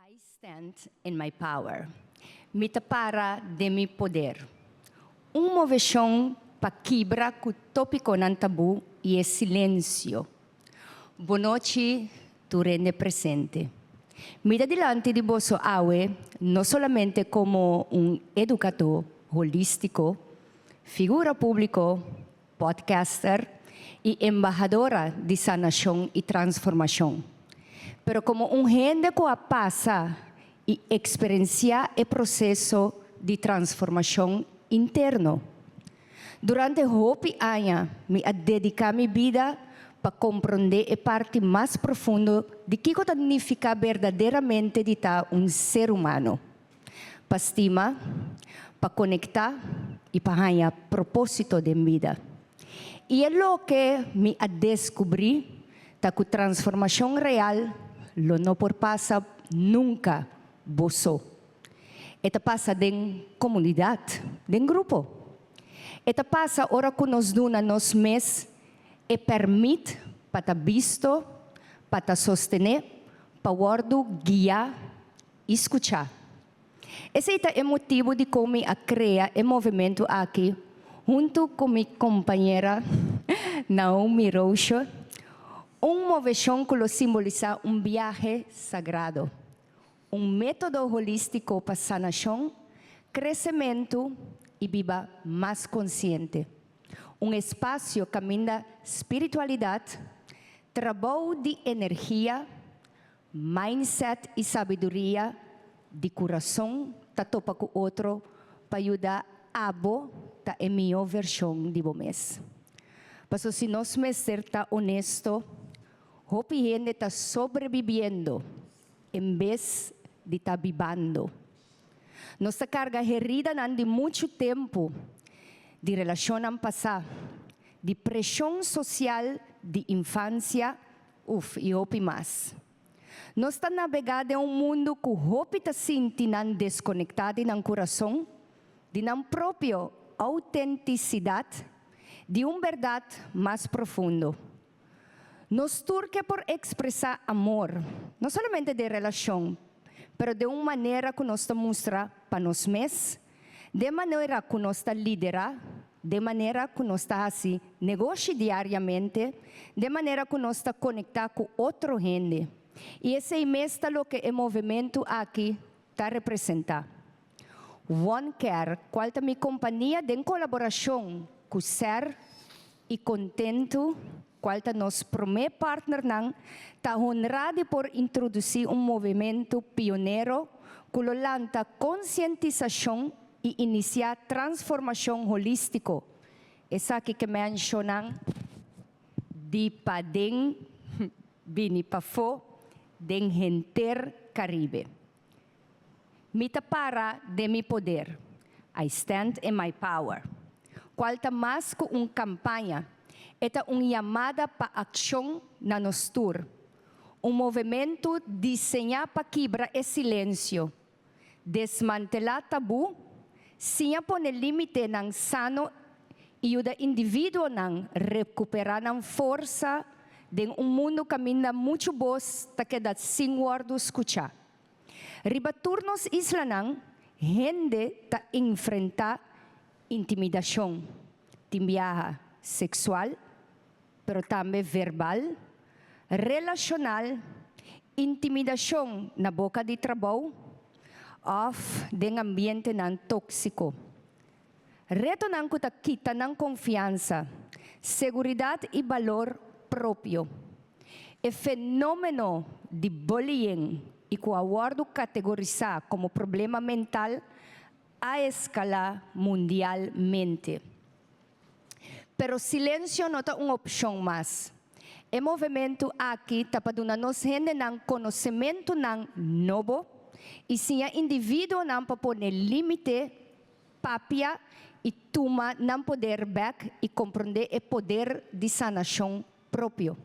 I stand in my power. Mi ta para den mi poder. Un moveshon pa kibra ku tópikonan tabú i e silensio. Bonochi tur hende presente. Mi ta dilanti di boso awe no solamente komo un edukadó holístiko, figura públiko, podcaster i embahadora di sanashon i transformashon, pero komo un hende ku a pasa i eksperensiá e proseso di transformashon interno. Durante hopi aña mi a dediká mi bida pa komprondé e parti mas profundo di kiko ta nifiká berdaderamente di ta un ser humano. Pa stima, pa konektá i pa haña propósito den bida. I e loke mi a deskubrí ta ku transformashon real lo no por pasa nunka bo so. E ta pasa den komunidat, den grupo. E ta pasa ora ku nos duna nos mes e pèrmit pa ta bisto, pa ta sostené, pa wòrdu guiá i skuchá. Esei ta e motibu dikon mi a krea e movementu aki huntu ku mi kompañera Naomi Roosje, un moveshon ku lo simbolisá un biahe sagrado, un método holístiko pa sanashon, kresementu i biba mas konsiente, un espasio kaminda spiritualidat, trabou di energia, Mindset i sabiduria di kurason ta topa ku otro pa yuda abo ta e mihó vershon di bo mes. Paso si nos mester ta honesto, hopi hende ta sobrebibiendo en bes di ta bibando. Nos ta karga heridanan di muchu tempu, di relashonnan pasá, di preshon sosial di infansia Uf, i hopi mas. Nos ta nabegá den un mundu ku hopi ta sinti nan deskonektá di nan kurason, di nan propio outentisidat, di un bèrdat mas profundo. Nos tur ke por ekspresá amor, no solamente den relashon, pero den un manera ku nos ta mustra pa nos mes, Den manera ku nos ta liderá, den manera ku nos ta hasi negoshi diariamente, den manera ku nos ta konektá ku otro hende. I esei mes ta loke e movementu aki ta representá. One Care, kual ta mi kompania den kolaborashon ku ser i Kontentu, kual ta nos promé partnernan, ta honrá di por introdusí un movementu pionero ku lo lanta konsientisashon i inisiá transformashon holístiko. Esaki ke menshonan di paden bini pafó den henter Karibe. Mi ta para den mi poder, I stand in my power, cual ta mas cu un campaña, e ta un yamada pa accion na nos tur, un movemento diseña pa kibra e silencio, desmantela tabú, siña pone limitenan sano y yuda individuonan recupera nan forsa den un mundo caminda mucho bos ta keda sin wordo scucha. Riba tur nos islanan hende ta enfrentá intimidashon, tin biaha seksual, pero tambe verbal, relashonal, intimidashon na boka di trabou òf den ambientenan tóksiko. Retonan ku ta kita nan konfiansa, seguridat i balor propio. E fenómeno di bullying i ku a wòrdu kategorisá komo problema mental a eskalá mundialmente. Pero silensio no ta un opshon mas. E movementu aki ta pa duna nos hendenan konosementunan nobo i siña individuonan pa pone límite Papia i tuma nan poder bek i komprondé e poder di sanashon propio.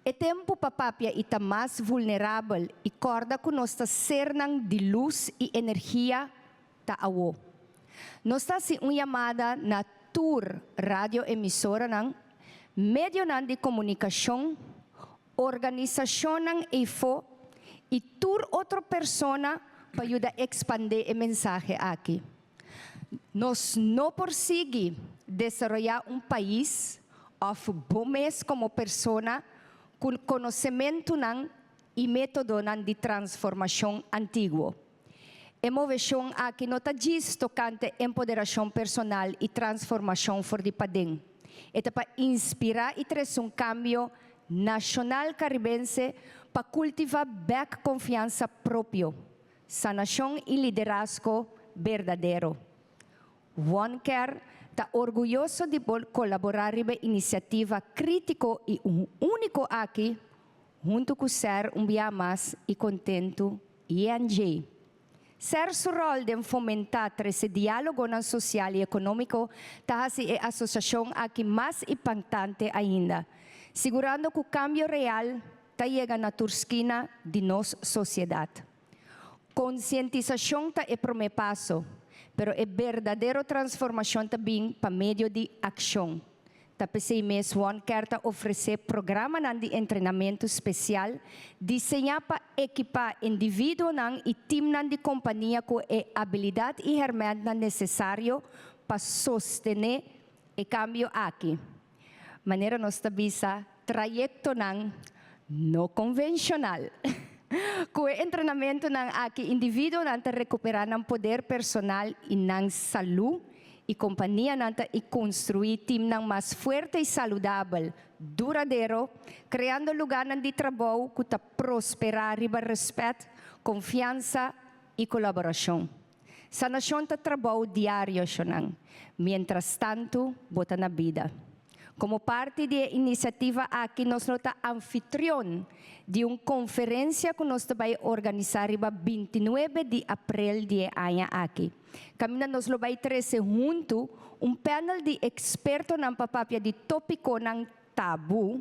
E tempu pa papia i ta mas vulnerabel i kòrda ku nos ta sernan di lus i energia ta awo. Nos ta hasi un yamada na tur radioemisoranan, medionan di komunikashon, Organisashonnan eifó I tur otro persona pa yuda ekspandé e mensahe aki. Nos no por sigui desaroyá un pais òf bo mes komo persona ku konosementunan i métodonan di transformashon antiguo. E moveshon aki no ta djis tokante empoderashon personal i transformashon for di paden. E ta pa inspirá i trese un kambio nashonal karibense pa kultivá bèk konfiansa propio, sanashon i liderazgo berdadero. One Care ta orguyoso di por kolaborá riba e inisiativa krítiko i úniko aki huntu ku ser un bia mas i kontentu ING. Ser su ròl den fomentá trese diálogonan sosial i ekonómiko ta hasi e asosiashon aki mas impactante ainda, sigurando ku kambio real ta yega na tur skina di nos sosiedat. Konsientisashon ta e promé paso, pero e berdadero transformashon ta bin pa medio di akshon. Ta p'esei mes One Care ta ofresé programanan di entrenamentu spesial diseñá pa ekipá individuonan i timnan di kompania ku e abilidat i hèrmèntnan nesesario pa sostené e kambio aki. Manera nos ta bisa, trayektonan no konvenshonal. Ku e entrenamentunan aki individuonan ta rekuperá nan poder personal i nan salú i kompanianan ta i konstruí timnan mas fuerte i saludabel, duradero, kreando lugánan di trabou ku ta prosperá riba rèspèt, konfiansa i kolaborashon. Sanashon ta trabou diario, shonnan. Miéntras tantu bo ta na bida. Komo parti di e inisiativa aki nos lo ta anfitrion di un konferensia ku nos ta bai organisá riba 29 di aprel di e aña aki. Kaminda nos lo bai trese huntu un panel di ekspertonan pa papia di tópikonan tabú,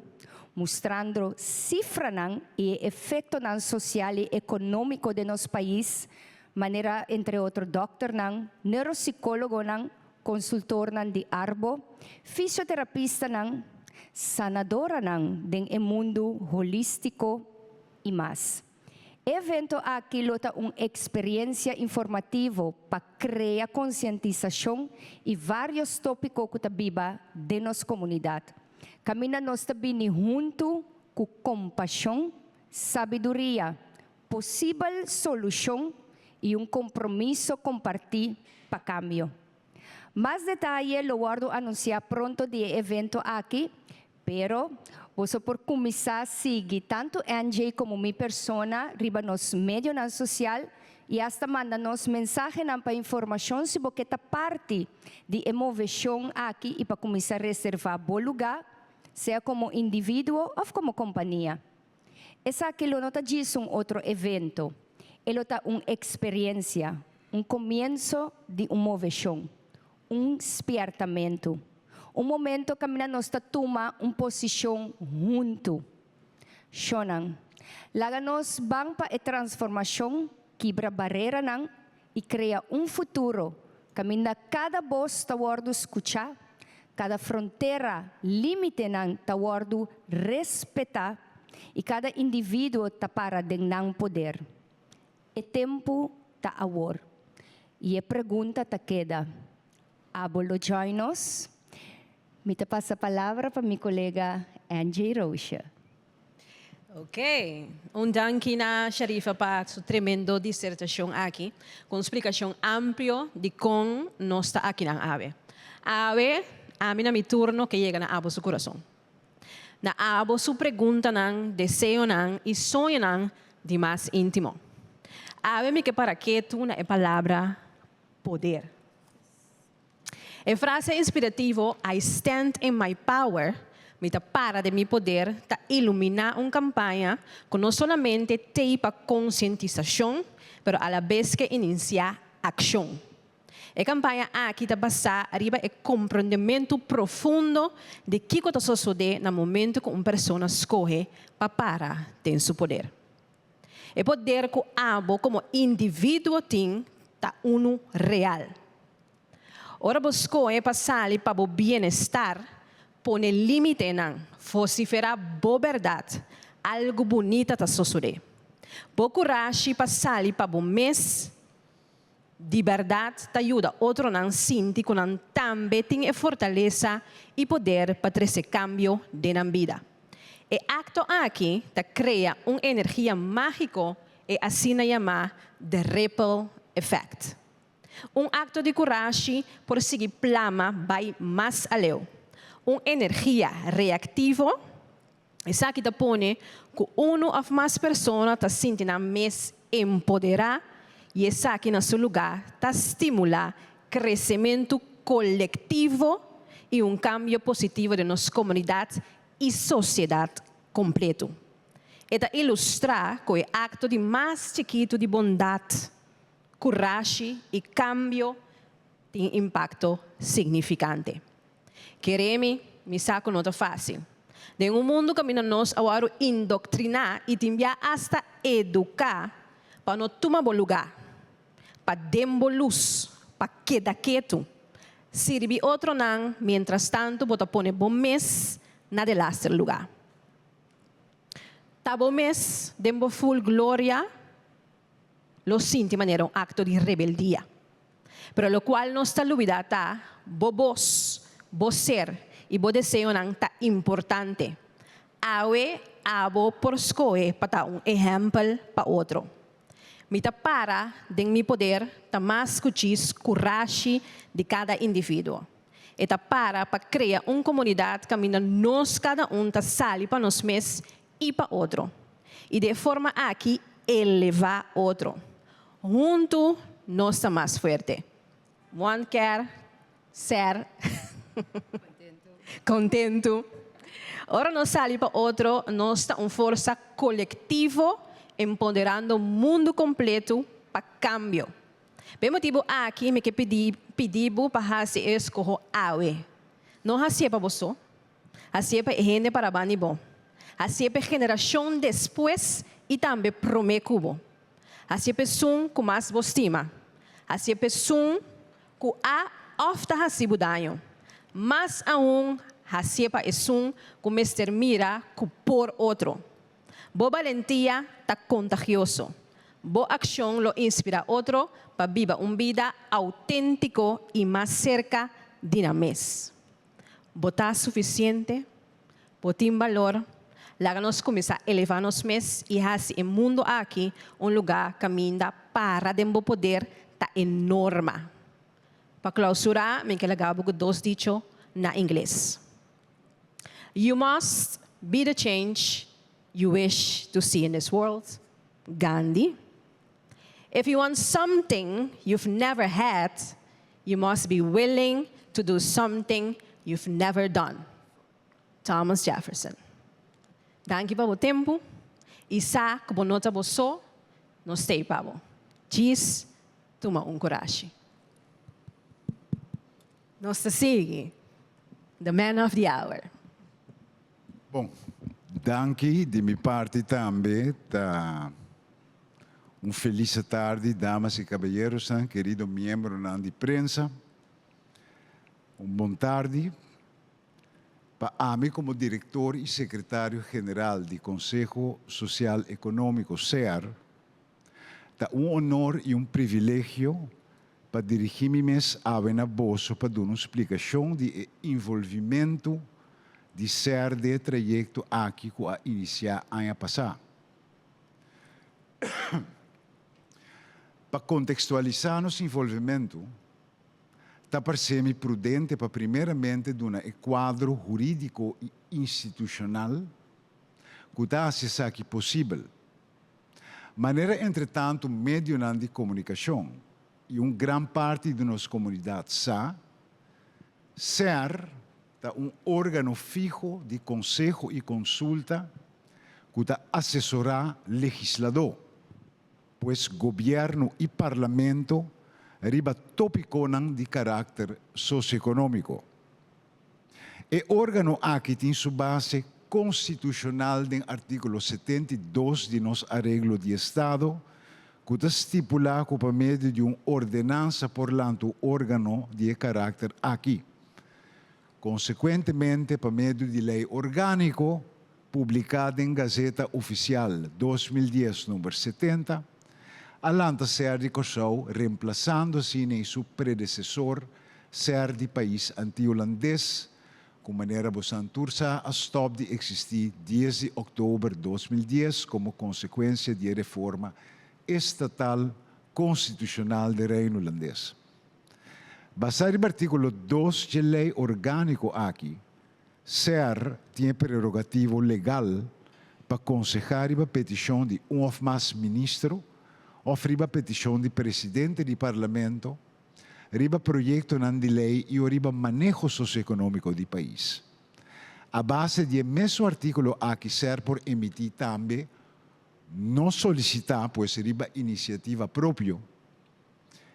mustrando sifranan i e efektonan sosial i ekonómiko den nos pais, manera entre otro dòkternan, neurosikólogonan, konsultornan di arbo, fisioterapistanan, sanadoranan den e mundu holístiko i mas. E evento aki lo ta un eksperensia informativo pa krea konsientisashon i vários tópiko ku ta biba den nos komunidat. Kaminda nos ta bini huntu ku kompashon, sabiduria, posibel solushon i un kompromiso kompartí pa kambio. Mas detaye lo wòrdu anunsiá pronto di e evento aki, pero boso por kuminsá sigui tantu NJ komo mi persona riba nos medionan sosial i asta manda nos mensahenan pa informashon si bo ke ta parti di e moveshon aki i pa kuminsá reservá bo lugá, sea komo individuo òf komo kompania. Esaki lo no ta djis un otro evento, e lo ta un eksperensia, un komienso di un moveshon, un spièrtamentu, un momento kaminda nos ta tuma un posishon huntu. Shonnan, laga nos ban pa e transformashon, kibra bareranan i krea un futuro kaminda kada bos ta wòrdu skuchá, kada frontera, límitenan ta wòrdu respetá i kada individuo ta para den nan poder. E tempu ta awor. I e pregunta ta keda, Abo lo join nos? Mi ta pasa palabra pa mi kolega Angie Roosje. Ok. Un danki na Sharifa pa su tremendo disertashon aki, ku un splikashon amplio di kon nos ta akinan awe. Awe, ami na mi turno ke yega na abo su kurason. Na abo su preguntanan, deseonan i soñonan di mas íntimo. Awe mi ke para ketu na e palabra poder. E frase inspirativo I stand in my power, mi ta para den mi poder, ta iluminá un kampaña ku no solamente t'ei pa konsientisashon, pero alabes ke inisiá akshon. E kampaña aki ta basá riba e komprondementu profundo di kiko ta sosodé na momentu ku un persona skohe pa para den su poder. E poder ku abo komo individuo tin ta unu real. Ora bo skohe pa sali pa bo bienestar, pone límitenan, vosiferá bo bèrdat, algu bunita ta sosodé. Bo kurashi pa sali pa bo mes di bèrdat ta yuda otronan sinti ku nan tambe tin e fortalesa i poder pa trese kambio den nan bida. E akto aki ta krea un energia mágiko, e asina yamá the ripple effect. Un akto di kurashi por sigui plama bai mas aleu. Un energia reaktivo, esaki ta pone ku unu òf mas persona ta sinti nan mes empoderá i esaki na su lugá ta stimulá kresementu kolektivo i un kambio positivo den nos komunidat i sosiedat kompletu. E ta ilustrá ku e akto di mas chikitu di bondat, kurashi i kambio tin impakto signifikante. Kere mi, mi sa ku no ta fásil. Den un mundu kaminda nos a wòrdu indoktriná i tin bia asta eduká pa no tuma bo lugá, pa den bo lus, pa keda ketu, sirbi otronan mientrastantu bo ta pone bo mes na delaster lugá. Ta bo mes den bo ful gloria lo sinti manera un akto di rebeldia. Pero lokual nos ta lubidá ta, bo bos, bo ser i bo deseonan ta importante. Awe abo por skohe pa ta un ehèmpel pa otro. Mi ta para den mi poder ta mas ku djis kurashi di kada individuo. E ta para pa krea un komunidat kaminda nos kada un ta sali pa nos mes i pa otro, i di e forma aki elevá otro. Huntu nos ta mas fuerte. One kier ser kontentu. Ora nos sali pa otro, nos ta un forsa kolektivo empoderando mundu kompletu pa kambio. P'e motibu aki mi ke pidi pidi bo pa hasi e eskoho awe. No hasié pa bo so. Hasié pa e hende para banda di bo. Hasié pa e generashon despues i tambe promé ku bo. Hasié pa esun ku mas bo stima. Hasié pa esun ku a òf ta hasi bo daño. Mas aun, hasié pa esun ku mester mira ku por otro. Bo balentia ta kontagioso. Bo akshon lo inspirá otro pa biba un bida outéntiko i mas serka di nan mes. Bo ta sufisiente, bo tin balor, laga nos kuminsá elevá nos mes i hasi e mundu aki un lugá kaminda para den bo poder ta e norma. Pa klausurá mi ke laga bo ku dos dicho na ingles. You must be the change you wish to see in this world, Gandhi. If you want something you've never had, you must be willing to do something you've never done. Thomas Jefferson. Danki pa bo tempu i sa ku bo no ta bo so, nos t'ei pa bo. Djis tuma un kurashi. Nos ta sigui The Man of the Hour. Bon, danki di mi parti tambe ta un felis atardi damas y caballerosnan, querido miembronan di prensa. Un bon tardi pa ami como director y secretario general di Conseho Social Economico, SEAR, Ta un honor i un privilegio pa dirigí mi mes awe na boso pa duna un splikashon di e involvimentu di ser den e trayekto aki ku a inisiá aña pasá. Pa kontekstualisá nos involvimentu, ta parsé mi prudente pa primeramente duna e kuadro hurídiko i institushonal ku ta hasi esaki posibel. Manera entretantu medionan di komunikashon i un gran parti di nos komunidat sa, ser ta un órgano fiho di konseho i konsulta ku ta asesorá legisladó, pues gobièrnu i parlamento riba tópikonan di karakter sosioekonómiko. E órgano aki tin su base konstitushonal den artíkulo 72 di nos Areglo di Estado, ku ta stipulá ku pa medio di un ordenansa por lanta un órgano di e karakter aki. Konsekuentemente pa medio di lei orgániko. publiká den Gazeta Ofisial 2010 number 70, a lanta SER di Kòrsou remplasando asina i su predesesor SER di Pais Antihulandes ku manera bosan tur sa a stòp di eksistí 10 di òktober 2010 komo konsekuensia di e reforma estatal konstitushonal di Reino Hulandes. Basá riba artíkulo 2 dje lei orgániko aki, SER tin e prerogativo legal pa konsehá riba petishon di un òf mas ministro òf riba petishon di presidente di Parlamento riba proyektonan di lei i o riba maneho sosioekonómiko di pais. A base di e mesun artíkulo aki SER por emití tambe no solisitá, pues riba inisiativa propio,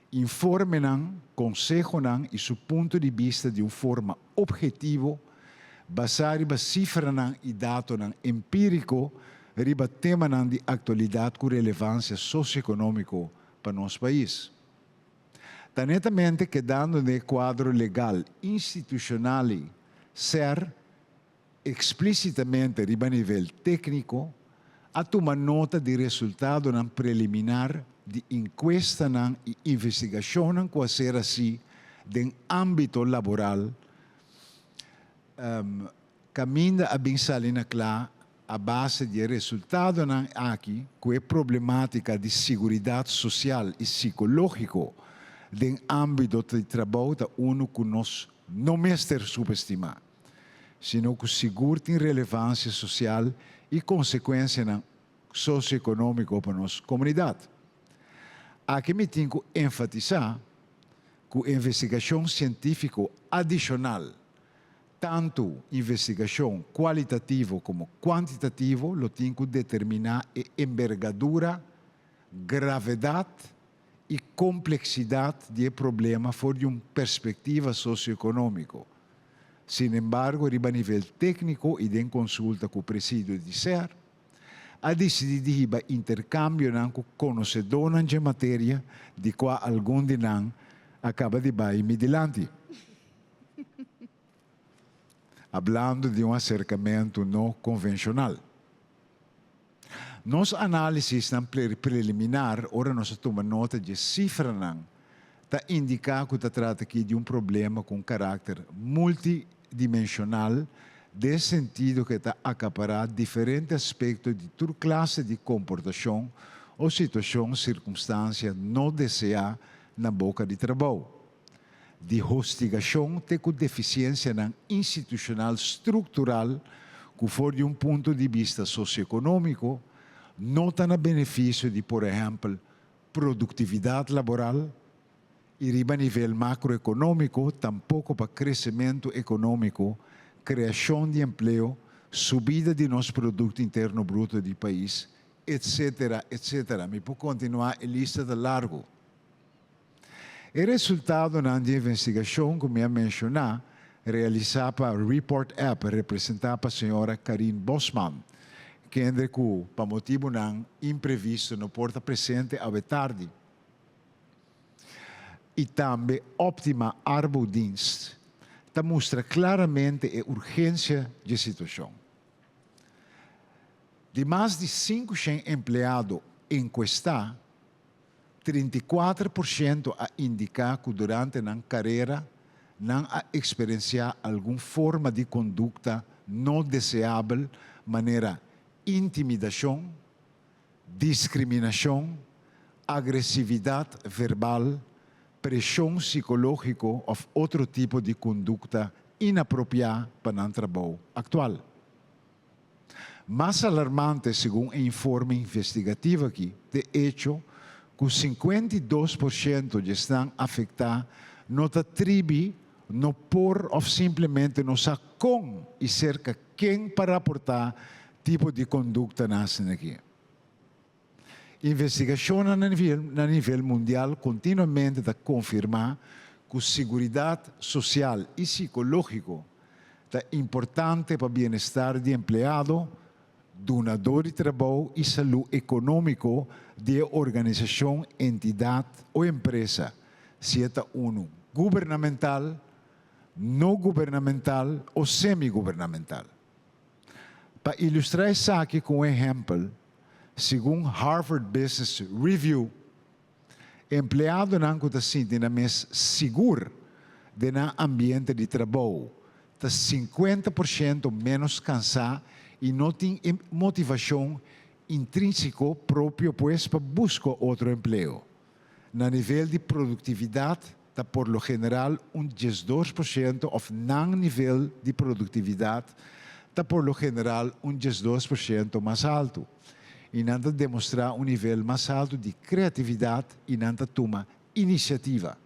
Informenan, konsehonan i su punto di bista di un forma ophetivo, basá riba sifranan i datonan empíriko riba temanan di aktualidat ku relevansia sosioekonómiko pa nos pais. Ta netamente kedando den e kuadro legal institushonal i ser Eksplísitamente riba nivel tékniko, a tuma nota di resultadonan preliminar di inkuestanan i investigashonnan ku a ser hasí den ámbito laboral, kaminda a bin sali na kla a base di e resultadonan aki ku e problemátika di siguridat sosial i sikológiko den ámbito di trabou ta unu ku nos no mester subestimá. sino ku sigur tin relevansia sosial i konsekuensianan sosioekonómiko pa nos komunidat. Aki mi tin ku enfatisá ku investigashon sientífiko adishonal, tantu investigashon kualitativo komo kuantitativo lo tin ku determiná e embergadura, gravedat i kompleksidat di e problema for di un perspektiva sosioekonómiko. Sinembargo, riba nivel tékniko i den konsulta ku presidio di ser, a disidí di hiba interkambionan ku konosedónan dje materia, di kua algun di nan a kaba di bai mi dilanti. Hablando di un aserkamentu no konvenshonal. Nos análisisnan preliminar ora nos a tuma nota dje sifranan ta indiká ku ta trata aki di un problema ku un karakter multidimenshonal den sentido ku e ta akapará diferente aspekto di tur klase di komportashon o situashon, sirkumstansia, no deseá na boka di trabou, di hostigashon te ku defisiensianan institushonal struktural ku for di un punto di bista sosioekonómiko no ta na benefisio di por ehèmpel produktividat laboral i riba nivel makroekonómiko tampoko pa kresementu ekonómiko, kreashon di empleo, subida di nos Produkto Interno Bruto di pais, etsetera, etsetera. Mi por kontinuá, e lista ta largu. E resultadonan di e investigashon ku mi a menshoná, realisá pa Report App, representá pa señora Karin Bosman, kende ku pa motibunan imprevisto no por ta presente awe tardi, i tambe Optima Arbodienst, ta mustra klaramente e urgensia dje situashon. Di mas di 500 empleado enkuestá, 34% a indiká ku durante nan karera nan a eksperensiá algun forma di kondukta no deseabel manera intimidashon, diskriminashon, agresividat verbal, preshon sikológiko òf otro tipo di kondukta inapropiá pa nan trabou aktual. Mas alarmante, segun e informe investigativo aki, t'e echo ku 52% di esnan afektá no ta tribi, no por òf simplemente no sa kon i serka ken pa raportá tipo di konduktanan asin'aki. Investigashonnan na nivel mundial kontinuamente ta konfirmá ku siguridat sosial i sikológiko ta importante pa bienestar di empleado, dunadó di trabou i salú ekonómiko di e organisashon, entidat o empresa, si e ta unu gubernamental, no gubernamental o semi-gubernamental. Pa ilustrá esaki ku un ehèmpel, segun Harvard Business Review, empleadonan ku ta sinti nan mes sigur den nan ambiente di trabou ta 50% ménos kansá i no tin e motivashon intrínsiko propio pues pa buska otro empleo. Na nivel di produktividat ta por lo general un 12% òf nan nivel di produktividat ta por lo general un 12% mas altu i nan ta demostrá un nivel mas altu di kreatividat i nan ta tuma inisiativa.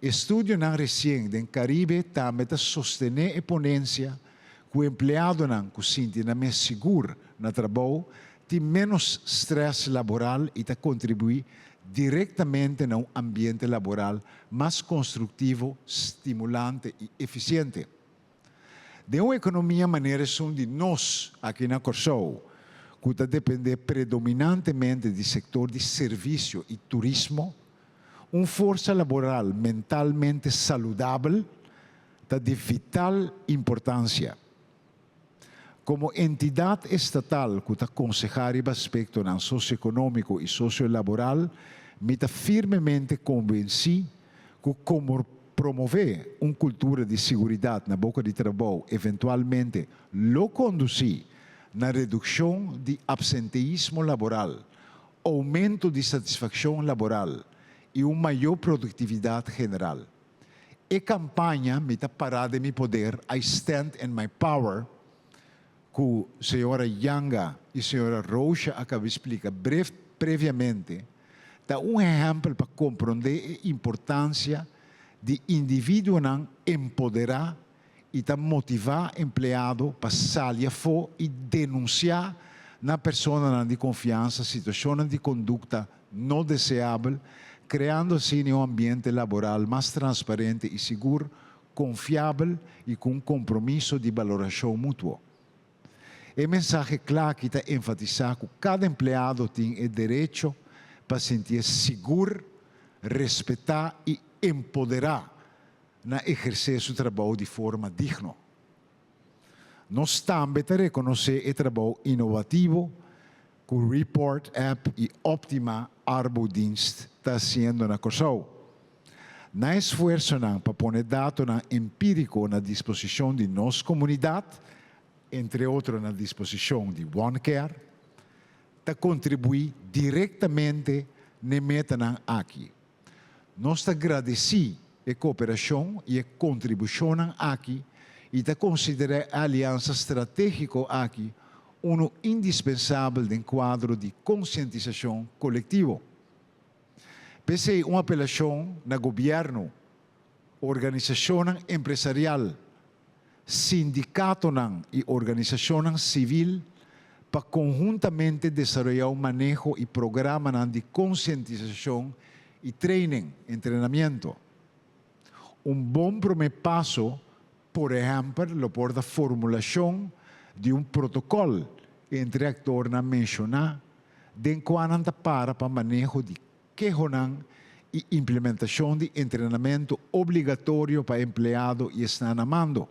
Estudionan resien den Karibe tambe ta sostené e ponensia ku empleadonan ku sinti nan mes sigur na trabou tin ménos strès laboral i ta kontribuí direktamente na un ambiente laboral mas konstruktivo, stimulante i efisiente. Den un ekonomia manera esun di nos aki na Kòrsou, ku ta dependé predominantemente di sektor di servisio i turismo, un forsa laboral mentalmente saludabel ta di vital importansia. Komo entidat estatal ku ta konsehá riba aspektonan sosioekonómiko i sosiolaboral, mi ta firmemente konvensí ku komo promové un kultura di siguridat na boka di trabou eventualmente lo kondusí na redukshon di apsenteismo laboral, oumento di satisfakshon laboral i un mayó produktividat general. E kampaña Mi ta pará den mi poder, I stand in my power, ku señora Janga i señora Roosje a kaba di splika bref previamente, ta un ehèmpel pa komprondé e importansia di individuonan empoderá i ta motivá empleado pa sali afó i denunsiá na personanan di konfiansa situashonnan di kondukta no deseabel, kreando asina un ambiente laboral mas transparente i sigur, konfiabel i ku un kompromiso di balorashon mutuo. E mensahe kla aki ta enfatisá ku kada empleado tin e derecho pa sintié sigur, respetá i empoderá na ehersé su trabou di forma digno. Nos tambe ta rekonosé e trabou inovativo ku Report App i Optima Arbodienst ta hasiendo na Kòrsou. Nan esfuersonan pa pone datonan empíriko na disposishon di nos komunidat, entre otro na disposishon di OneCare, ta kontribuí direktamente n'e metanan aki. Nos ta gradesí e kooperashon i e kontribushonnan aki i ta konsiderá e aliansa stratégiko aki unu indispensabel den kuadro di konsientisashon kolektivo. P'esei un apelashon na gobièrnu, organisashonnan empresarial, sindikatonan i organisashonnan sivil pa konhuntamente desaroyá un maneho i programanan di konsientisashon i training, entrenamiento. Un bon promé paso, por ehèmpel, lo por ta formulashon di un protokòl entre e aktornan menshoná den kua nan ta para pa maneho di kehonan i implementashon di entrenamentu obligatorio pa empleado i esnan na mando.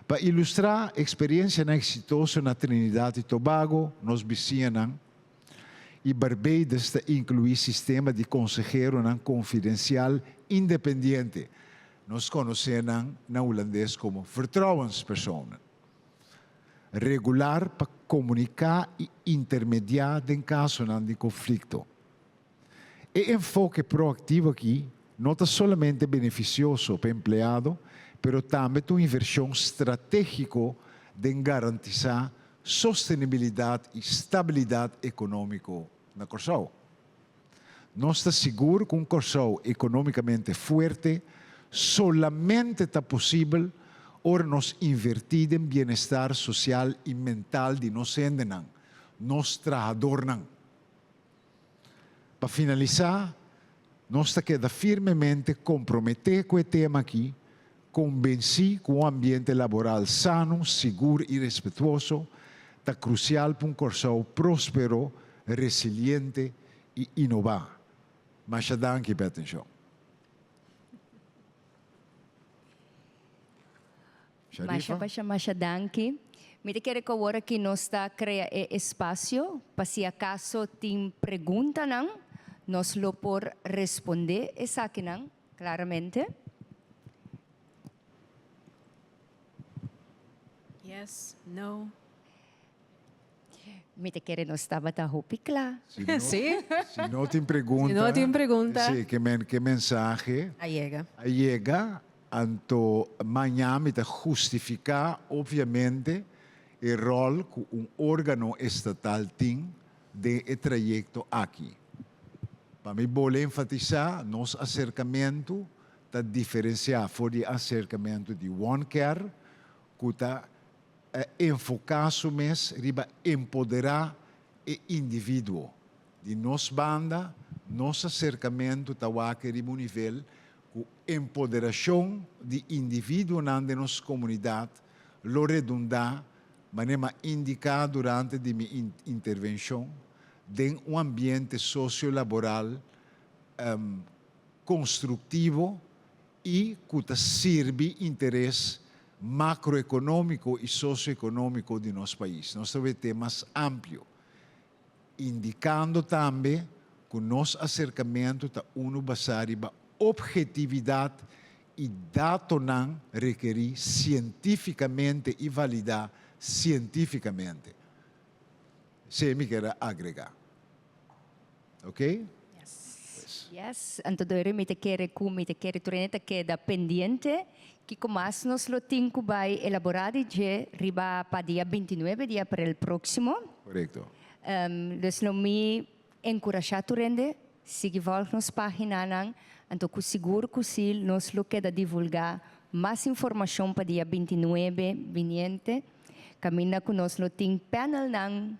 Pa ilustrá eksperensianan eksitoso na Trinidad i Tobago, nos bisiñanan, i Barbados ta inkluí sistema di konseheronan konfidensial independiente, nos konosé nan na hulandes komo vertrouwenspersonen, regular pa komuniká i intermediá den kasonan di konflikto. E enfoke proaktivo aki no ta solamente benefisioso pa empleado, pero tambe ta un invershon stratégiko den garantisá sostenibilidat i stabilidat ekonómiko na Kòrsou. Nos ta sigur ku un Kòrsou ekonómikamente fuerte solamente ta posibel ora nos invertí den bienestar sosial i mental di nos hendenan, nos trahadornan. Pa finalisá, nos ta keda firmemente komprometé ku e tema akí, kombensí ku un ambiente laboral sano, sigur i respetuoso ta krusial pa un Kòrsou próspero, resiliente i inová. Masha danki pa e atenshon. Masha, Sharifa? masha, masha danki. Mi ta kere ku awor aki nos ta krea e espasio pa si akaso tin preguntanan, nos lo por respondé esakinan klaramente. Yes, no. Mi ta kere nos tabata hopi kla. Si no, Sí. si no tin pregunta. Si no tin pregunta. Sí, ke men, ke mensahe A yega. a yega, anto mañan mi ta hustifiká obviamente e ròl ku un órgano estatal tin den e trayekto aki. Pa mi bole enfatisá, nos aserkamentu ta diferensiá for di e aserkamentu di One Care ku ta enfoká su mes riba empoderá e individuo. Di nos banda, nos aserkamentu ta wak riba un nivel ku empoderashon di individuonan den nos komunidat lo redundá, manera m'a indiká durante di mi intervenshon, den un ambiente sosiolaboral konstruktivo i ku ta sirbi interes makroekonómiko i sosioekonómiko di nos pais. Nos ta wete mas amplio, indikando tambe ku nos aserkamentu ta unu basá riba ophetividat i datonan rekerí sientífikamente i validá sientífikamente. Esei mi kier a agregá. Ok? Yes. Yes. Anto doere mi ta kere ku mi ta kere tur hende ta keda pendiente kiko mas nos lo tin ku bai elaborá di dje riba pa dia 29 di aprel próksimo. Korekto. Dus lo mi enkurashá tur hende sigui vòlg nos páginanan anto ku sigur ku si nos lo keda divulgá mas informashon pa dia 29 biniente kaminda ku nos lo tin panelnan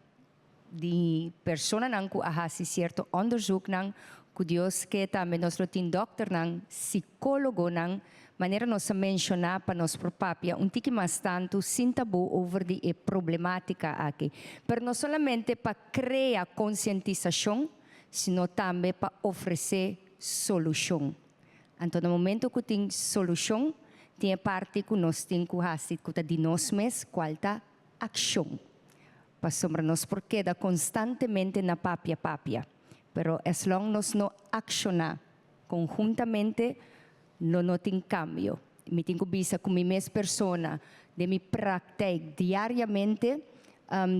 di personanan ku a hasi sierto onderzoeknan ku Dios ke tambe nos lo tin dòkternan, sikólogonan, manera nos a menshoná pa nos por papia un tiki mas tantu sin tabú over di e problemátika aki. Pero no solamente pa krea konsientisashon, sino tambe pa ofresé solushon. Anto na momento ku tin solushon, tin e parti ku nos tin ku hasi ku ta di nos mes, kual ta akshon. Pasobra nos por keda konstantemente na papia papia, pero as long nos no akshoná konhuntamente, lo no tin kambio. Mi tin ku bisa ku mi mes persona den mi praktijk diariamente,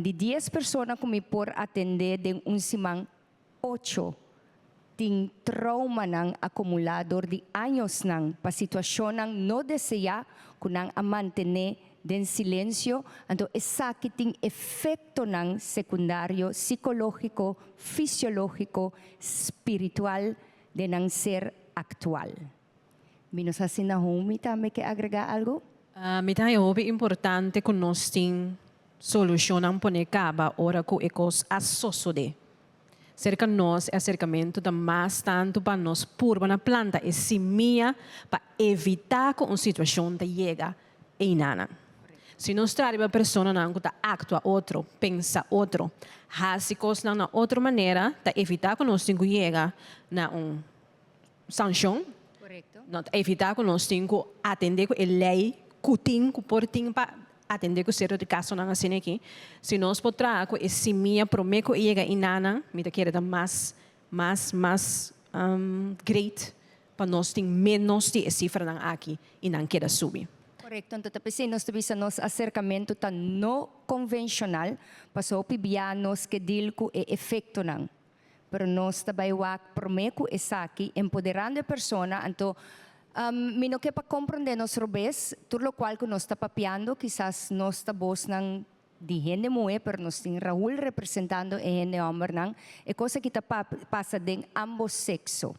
di dies persona ku mi por atendé den un siman, Ocho, Tin traumanan akumulá dor di añosnan pa situashonnan no deseá ku nan a mantené den silensio, anto esaki tin efektonan sekundario sikológiko, fisiológiko, spiritual den nan ser aktual. Mi no sa si Nahomi tambe ke agregá algu? Mi ta haña hopi importante ku nos tin solushonnan pone kaba ora ku e kos a sosodé. Serka nos e aserkamentu ta mas tantu pa nos purba na planta e simia pa evitá ku un situashon ta yega einanan. Si nos tra riba personanan ku ta aktua otro, pensa otro, hasi kosnan na otro manera, ta evitá ku nos tin ku yega na un sanshon. No ta evitá ku nos tin ku atendé ku e lei ku tin, ku por tin pa atendé ku sierto di kasonan asina aki. Si nos por traha ku e simia promé ku e yega inanan, mi ta kere ta mas, mas, mas great pa nos tin ménos di e sifranan aki i nan keda subi. Korekto, anto ta p'esei nos ta bisa nos aserkamentu ta no konvenshonal, pasobra hopi bia nos ke deal ku e efektonan. Pero nos ta bai wak promé ku esaki, empoderando e persona, anto mi no ke pa komprondé nos robes, tur lokual ku nos ta papiando, kisas nos ta bosnan di hende muhé, pero nos tin Raul representando e hende hòmbernan, e kos aki ta pasa den ámbos sekso.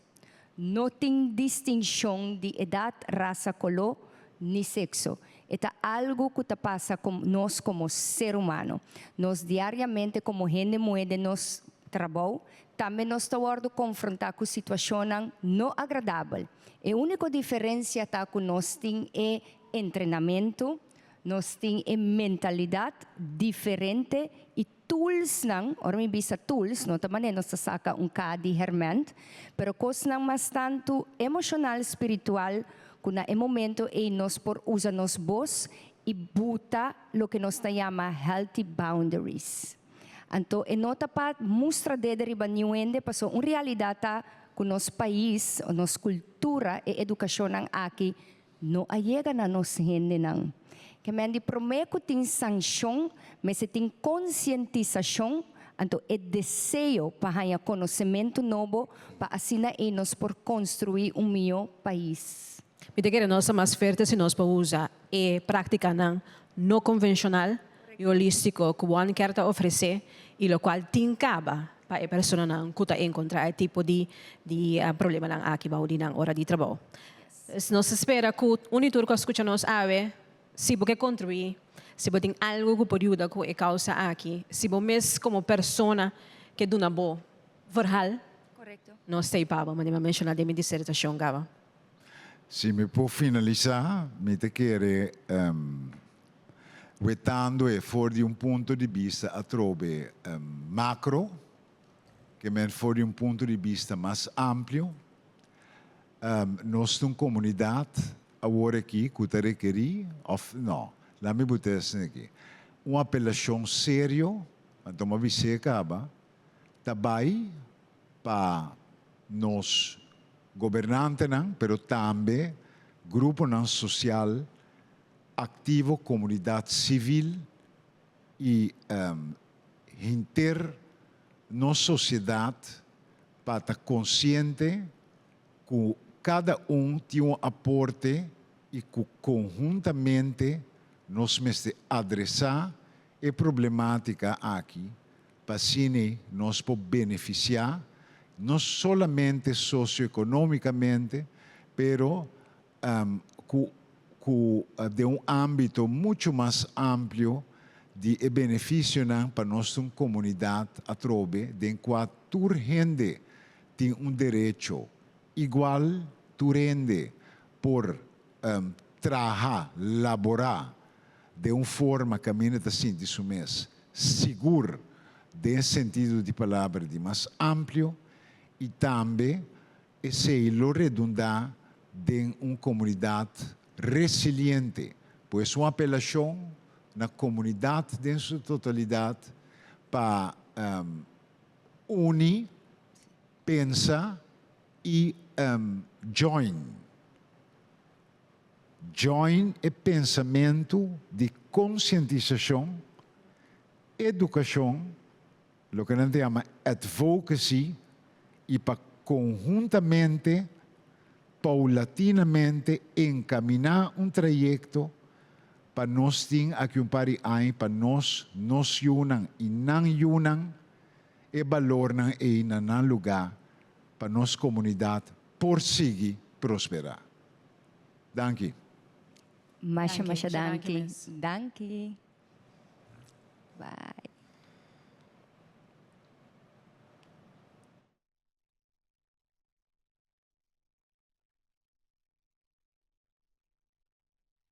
No tin distinshon di edat, rasa, koló, ni sekso. E ta algu ku ta pasa ku nos komo ser humano. Nos diariamente komo hende muhé den nos trabou, tambe nos ta wòrdu konfrontá ku situashonnan no agradabel. E úniko diferensia ta ku nos tin e entrenamentu, nos tin e mentalidat diferente i Toolsnan, ora mi bisa tools, no ta manera nos ta saka un kaha di herment, pero kosnan mas tantu emoshonal, spiritual, ku na e momento ei nos por usa nos bos i buta loke nos ta yama healthy boundaries. Anto e no ta pa mustra dede riba niun hende paso un realidat ta ku nos pais o nos kultura e edukashonnan aki no a yega na nos hendenan. Ke men di promé ku tin sanshon mester tin konsientisashon anto e deseo pa haña konosementu nobo pa asina ei nos por konstruí un mihó pais. Mi ta kere nos ta mas fuerte si nos por usa e práktikanan no konvenshonal i holístiko ku One Care ta ofresé i lokual tin kaba pa e personanan ku ta enkontrá e tipo di di problemanan aki bou di nan ora di trabou. Nos ta spera ku un i tur ku a skucha nos awe, si bo ke kontribuí, si bo tin algu ku por yuda ku e kousa aki, si bo mes komo persona ke duna bo verhal, nos ta ei pa bo, manera mi a menshoná den mi disertashon kaba. Si mi por finalisá, mi ta kere wetando e for di un punto di bista atrobe macro, ke men for di un punto di bista mas amplio. Nos ta un komunidat awor aki ku ta rekerí, òf no, laat mi bota esaki aki, un apelashon serio, anto mi a bis'é kaba, ta bai pa nos gobernantenan, pero tambe gruponan sosial aktivo, komunidat sivil i henter nos sosiedat pa ta konsiente ku kada un tin un aporte i ku konhuntamente nos mester adresá e problemátika aki pa asina nos por benefisiá no solamente sosioekonómikamente, pero ku ku den un ámbito muchu mas amplio di e benefisionan pa nos ta un komunidat atrobe den kua tur hende tin un derecho igual, tur hende por traha, laborá den un forma kaminda ta sinti su mes sigur den e sentido di palabra di mas amplio i tambe esei lo redundá den un komunidat resiliente. Pues un apelashon na komunidat den su totalidat pa uni, pensa i join. Join e pensamentu di konsientisashon, edukashon, loke nan ta yama advocacy, i pa konhuntamente, poulatinamente enkaminá un trayekto pa nos tin aki un par di aña pa nos, nos yunan i nan yunan e balornan ei na nan lugá pa nos komunidat por sigui prosperá. Danki. Masha masha danki. Danki. Bye.